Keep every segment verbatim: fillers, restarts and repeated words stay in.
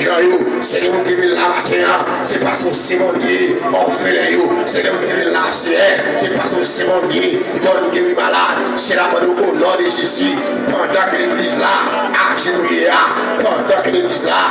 Kan yo, Seyè, gen moun ki vin la maten an, se paske w se Bondye, òfelen yo. Seyè, gen moun ki vin la, Seyè, se paske w se Bondye, ki konn geri malad. Se la mande w, o non de Jezi, pandan ke legliz la ap ajenouye a, pandan ke legliz la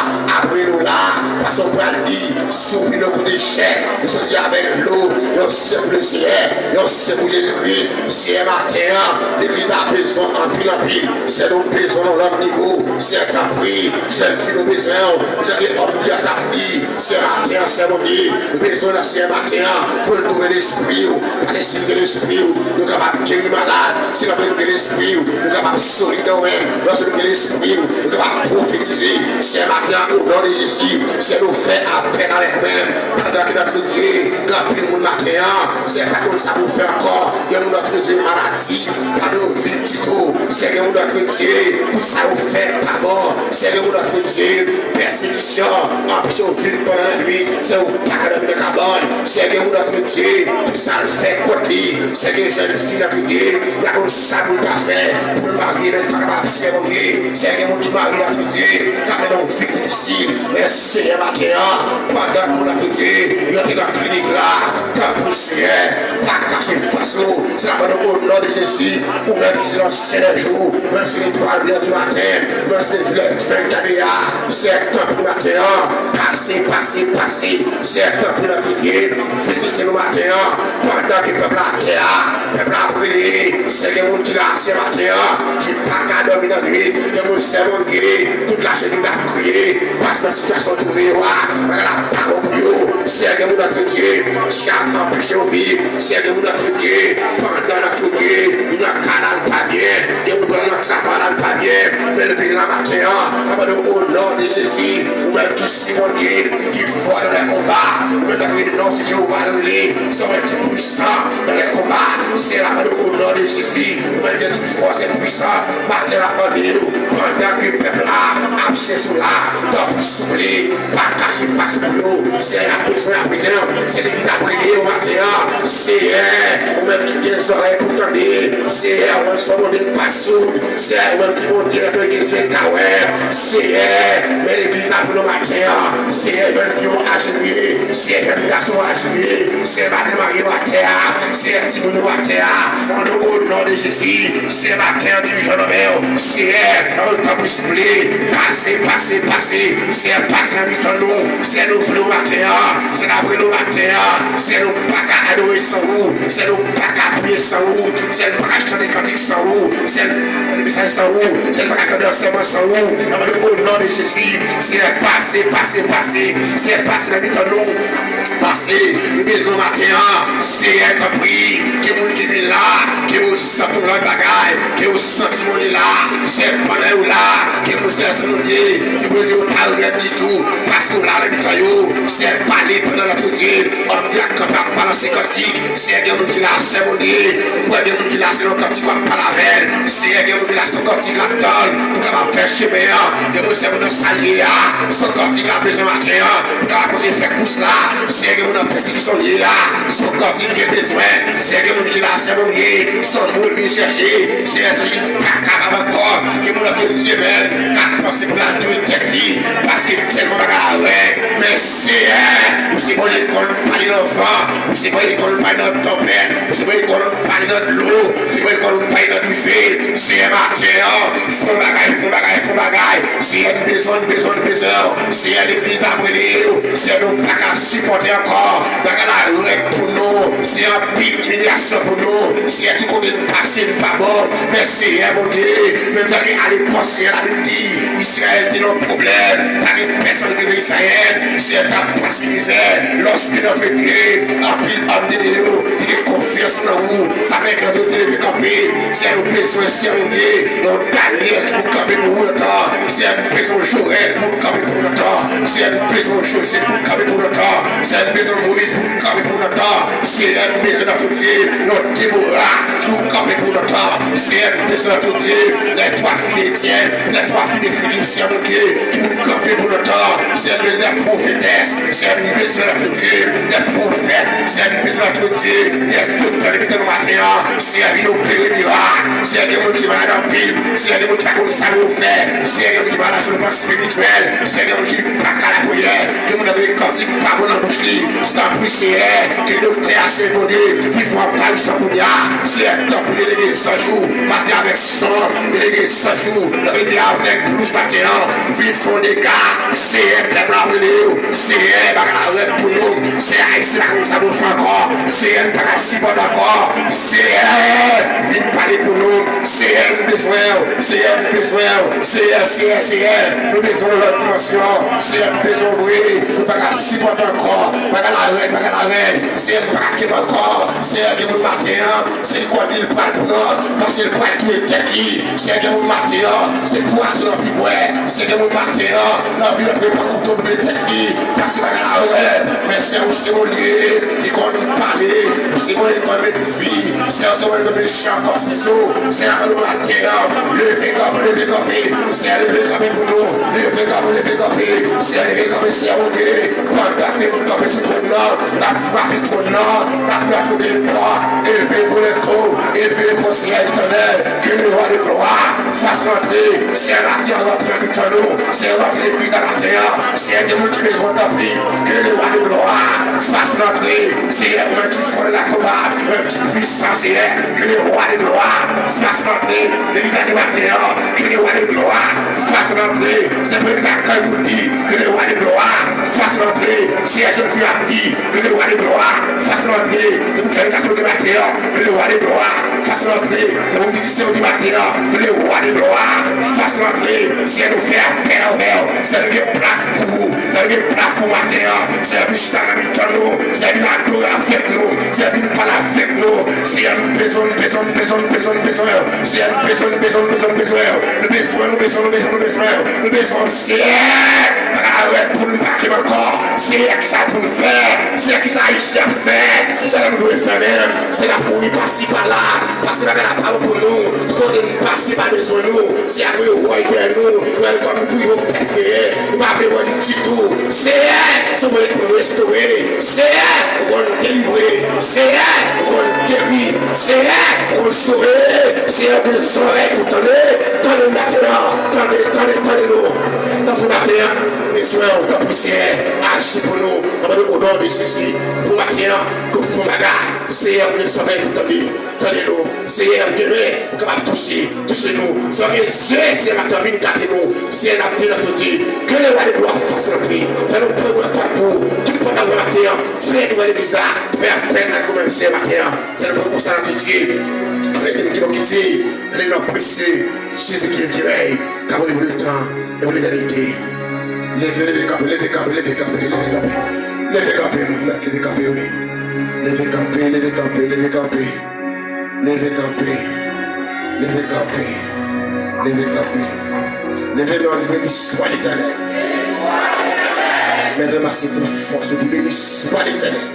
ap rele w la, paske w pral di, si w vin yon kote chèk, ou soti avèk dlo, yon sèl pou le Seyè, yon sèl pou Jezi Kris. Seyè, maten an, legliz la bezwen anpil, anpil. Seyè, nou bezwen yon lòt nivo. Seyè, tanpri, jèn fi, nou bezwen w. Jan ke òm Dye a t ap di, Seyè, maten an, Seyè Bondye, nou bezwen nan Seyè maten an, pou nou twouve lespri w. Paske si nou gen lespri w, nou kapab geri malad. Si nou gen lespri w, nou kapab solid nan ou menm. Lòske nou gen lespri w, nou kapab pwofetize. Seyè, maten an, o non de Jezi, Seyè, nou fè apèl avèk ou menm. Pandan ke nòtre Dye, gen anpil moun maten an, Seyè, pa konn sa pou fè ankò. Gen moun, nòtre Dye, maladi pa nan yo vi ditou. Seyè, gen moun, nòtre Dye, tout sa yo fè pa bon. Seyè, gen moun, nòtre Dye, pèsekisyon anpeche yo viv pandan lannwit. Seyè, yo pa ka dòmi nan kabann. Seyè, gen moun, nòtre Dye, tout sa l fè kont li. Seyè, gen jèn fi, nòtre Dye, li pa konn sa pou l ta fè pou l marye, men li pa kapab, Seyè Bondye. Seyè, gen moun ki marye, nòtre Dye, k ap mennen yon vi difisil. Men Seyè, maten an, pandan ke, nòtre Dye, yo antre nan klinik la, tanpri, Seyè, pa kache fas ou. Se la mande w, o non de Jezi, ou menm ki se lansyen dè jou, ou menm se letwal briyan di maten, ou menm se lè vennkadè a, Seyè, tanpri maten an, pase, pase, pase, Seyè, tanpri nòtre Dye, vizite nou maten an, pandan ke pèp la atè a, pèp la ap rele, Seyè, gen moun ki la, Seyè, maten an, ki pa ka dòmi nan nwit, gen moun, Seyè Bondye, tout lajounen yo ap kriye, paske nan sitiyasyon yo twouve yo a, bagay la pa bon pou yo. Seyè, gen moun, nòtre Dye, djab anpeche yo viv. Seyè, gen moun, nòtre Dye, pandan, nòtre Dye, nan kay la l pa byen. Gen moun pandan nan travay la l pa byen. Men l vin la maten an, nan mande w, o non de Jezi, ou menm ki si Bondye, ki fò nan lè konba. Ou menm, nòtre Dye, non, se Jewova nou rele. Se ou menm ki pwisan nan lè konba. Seyè, la mande w, o non de Jezi, ou menm ki gen tout fòs e pwisans. Maten an, la mande w, pandan ke pèp la ap chèche w la, tanpri, souple, pa kache fas ou pou yo. Seyè, y ap bezwen w, y ap bezwen w. Se legliz la ap rele w maten an. Seyè, ou menm ki gen zòrèy pou tande. Seyè, ou menm ki se yon Bondye ki pa soud. Seyè, ou menm ki Bondye lè ke gen zye ka wè. Seyè, men legliz la pou nou maten an. Seyè, jèn fi yo ajenouye. Seyè, jèn gason ajenouye. Seyè, madanm marye yo atè a. Seyè, timoun yo atè a. Mande w, o non de Jezi. Seyè, maten an, dirijan nan men w. Seyè, tanpri, souple, pase, pase, pase. Seyè, pase nan mitan nou. Seyè, nou vle w maten an. Seyè, n ap rele w maten an. Seyè, nou pa ka adore san ou. Seyè, nou pa ka priye san ou. Seyè, nou pa ka chante kantik san ou. Seyè, nou pa ka tande mesaj san ou. Seyè, nou pa ka tande ansèyman san ou. Nan mande w, o non de Jezi. Seyè, pase, pase, pase. Seyè, pase nan mitan nou. Pase, nou bezwen w maten an. Seyè, tanpri, gen moun ki vin la, ke yo santi yon lòt bagay, ke yo santi Bondye la. Seyè, pandan yo la, gen moun, Seyè, se Bondye, se Bondye yo pa rèd ditou, paske w la nan mitan yo. Seyè, pale pandan nòtre Dye, òm Dye a kanpe ap balanse kantik. Seyè, gen moun ki la, Seyè Bondye, m kwè gen moun ki la, se yon kantik w ap pale avè l. Seyè, gen moun ki la, se yon kantik l ap tann pou kapab fè chemen an. Gen moun, Seyè, nan sa l ye a, se yon kantik l ap bezwen maten an. Pou kapab kontinye fè kous la. Seyè, gen moun nan pèsekisyon l ye a, se yon kantik li bezwen. Seyè, gen moun ki la, Seyè Bondye, se yon mo l vin chèche. Seyè, se li pa kapab ankò. Gen moun nan Dye menm k ap panse pou l al touye tèt li, paske tèlman bagay la rèd. Men Seyè, ou se Bondye ki konn pale nan van, ou se Bondye ki konn pale nan tanpèt, ou se Bondye ki konn pale nan dlo, ou se Bondye ki konn pale nan dife. Seyè, maten an, fè yon bagay, fè yon bagay, fè yon bagay. Seyè, n bezwen, n bezwen, n bezwen w. Seyè, legliz la ap rele w. Seyè, nou pa ka sipòte ankò. Bagay la rèd pou nou. Seyè, anpil imilyasyon pou nou. Seyè, tout kote n pase, n pa bon. Men Seyè, Bondye, menm jan ke alepòk, Seyè, Labib di, Izrayèl te nan pwoblèm. Pa gen pèsonn ki te nan Izrayèl. Seyè, t ap pase mizè. Lòske nòtre Dye, anpil òm de Dye yo, ki gen konfyans nan ou. Sa fè ke lè yo te leve kanpe, Seyè, nou bezwen, Seyè Bondye, yon Danyèl ki pou kanpe pou ou nan tan. Seyè, nou bezwen yon Jorèl ki pou kanpe pou nou nan tan. Seyè, nou bezwen yon Jozye ki pou kanpe pou nou nan tan. Seyè, nou bezwen yon Moyiz ki pou kanpe pou nou nan tan. Seyè, nou bezwen nan tout Dye, yon Debora ki pou kanpe pou nou nan tan. Seyè, nou bezwen nan tout Dye, les trois filles d'Étienne, les trois filles de Philippe, Seyè Bondye, ki pou kanpe pou nou nan tan. Seyè, nou bezwen de pwofetès. Seyè, nou bezwen de Dye, de pwofèt. Seyè, nou bezwen de Dye, de doktè nan mitan nou maten an. Seyè, vin opere mirak. Seyè, gen moun ki malad anpil. Seyè, gen moun ki pa konn sa pou yo fè. Seyè, gen moun ki malad sou le plan espirityèl. Seyè, gen moun ki pa ka lapriyè. Gen moun nan rekantik pa bon nan bouch li. Tanpri, Seyè, ke doktè a, Seyè Bondye, vin fè yon aparisyon kounye a. Seyè, tanpri, delege zanj ou maten avèk sonm. Delege zanj ou nan rete avèk plis maten an. Vin fè yon dega. Seyè, pèp la ap rele w. Seyè, bagay la rèd pou nou. Seyè, Ayiti la kòmanse ap ofè ankò. Seyè, nou pa ka sipòte ankò. Seyè, vin pale pou nou. Seyè, nou bezwen w. Seyè, nou bezwen w. Seyè, Seyè, Seyè, nou bezwen yon lòt dimansyon. Seyè, nou bezwen w vre. Nou pa ka sipòte ankò. Bagay la rèd, bagay la rèd. Seyè, nou pa ka kenbe ankò. Seyè, gen moun maten an, se kòd li l pral pran, paske l pral touye tèt li. Seyè, gen moun maten an, se pwazon l ap bwè. Seyè, gen moun maten an, l anvi rantre pa kouto double tèt li, paske bagay la rèd. Men Seyè, ou se yon Dye ki konn pale, ou se yon Dye ki konn met vi. Seyè, ou se yon Dye ki met chan kò sou zo. Seyè, n ap mande w maten an, leve kanpe, leve kanpe. Seyè, leve kanpe pou nou. Leve kanpe, leve kanpe. Seyè, leve kanpe, Seyè Bondye. Pandan ke nou kanpe sou twòn nan, n ap frape twòn nan, n ap mande pòt, elve volento, elve lepòt, Seyè Etènèl, que le roi de gloire fasse rentrer. Seyè, maten an, rantre nan mitan nou. Seyè, rantre legliz la maten an. Seyè, gen moun ki bezwen w, tanpri, que le roi de gloire fasse rentrer. Seyè, ou menm ki fò nan lakonba, ou menm ki pwisan, Seyè, que le roi de gloire fasse rentrer. Legliz la de maten an, que le roi de gloire fasse rentrer. Se pou legliz la kay pou di, que le roi de gloire fasse rentrer. Seyè, jèn fi ap di, que le roi de gloire fasse rentrer. Se pou jèn gason de maten an, que le roi de gloire fasse rentrer. Se pou mizisyen de maten an, que le roi de gloire fasse rentrer. Seyè, nou fè apèl anvè w. Seyè, nou gen plas pou ou. Seyè, nou gen plas pou maten an. Seyè, vin chita nan mitan nou. Seyè, vin adore avèk nou. Seyè, vin pale avèk nou. Seyè, nou bezwen, nou bezwen, nou bezwen, nou bezwen, nou bezwen w. Seyè, nou bezwen, nou bezwen, nou bezwen, nou bezwen w. Nou bezwen, nou bezwen, nou bezwen, nou bezwen w. Nou bezwen w, Seyè. Bagay la rèd pou nou, pa kenbe ankò. Seyè, kisa pou nou fè? Seyè, kisa Ayiti ap fè? Seyè, nou dwe fè menm. Seyè, n ap kouri pasi pala. Pase bagay la pa bon pou nou. Tout kote nou pase, pa bezwen nou. Seyè, voye wòy dèyè nou. Wòy kòm nou pou yon pèp genyen. Nou pa vle wè nou ditou. Seyè, se ou menm ki konn restore. Seyè, ou konn delivre. Seyè, ou konn geri. Seyè, ou konn sove. Seyè, ou gen zòrèy pou tande. Tande maten an. Tande, tande, tande nou. Tanpri maten an. Bezwen w, tanpri Seyè. Aji pou nou. Nan non de Jezi. Pou maten an. Ke w fè yon bagay. Seyè, ou gen zòrèy pou tande. Tande nou, Seyè, ou gen men, ou kapab touche, touche nou. Seyè, ou gen zye, Seyè, maten an vin gade nou. Seyè, n ap di nan tout di, que le roi de gloire fasse rentrer. Seyè, nou pran yon pòt pou tout pòt nan maten an. Fè nou wè legliz la, fè apèl nan nou menm, Seyè, maten an. Seyè, nou pran konsa nan tout di. Rete nou ki nou kite, rete nou apresye Jezi ki vin dirèy, k ap rele pou letan e pou letènite. Leve, leve kanpe, leve kanpe, leve kanpe, leve kanpe. Leve kanpe, nou mèt leve kanpe, wi. Leve kanpe, leve kanpe, leve kanpe. Leve kanpe. Leve kanpe. Leve kanpe. Leve men w, di, beni swa Letènèl. Mèt, ranmase tout fòs ou, di, beni swa Letènèl.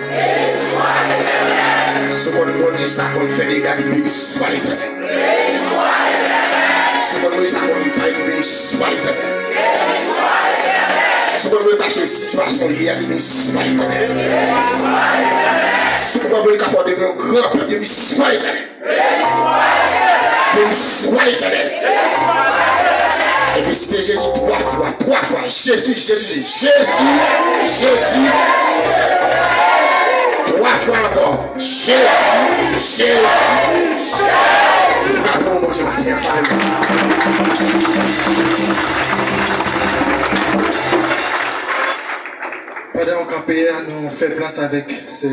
Si w konn Bondye sa konn fè dega, di, beni swa Letènèl. Si w konn Bondye sa konn pale, di, beni swa Letènèl. Si w konn Bondye ka chanje sitiyasyon w ye a, di, beni swa Letènèl. Si w konn Bondye ka fè w devyen yon gran pèp, di, beni swa Letènèl. Beni swa Letènèl. Epi site Jezi twa fwa, twa fwa. Jezi, Jezi, Jezi, Jezi. Twa fwa ankò. Jezi, Jezi, Jezi. Frape yon Bondye maten an, frape yon. Pandan w kanpe a, nou fè plas avèk Seyè.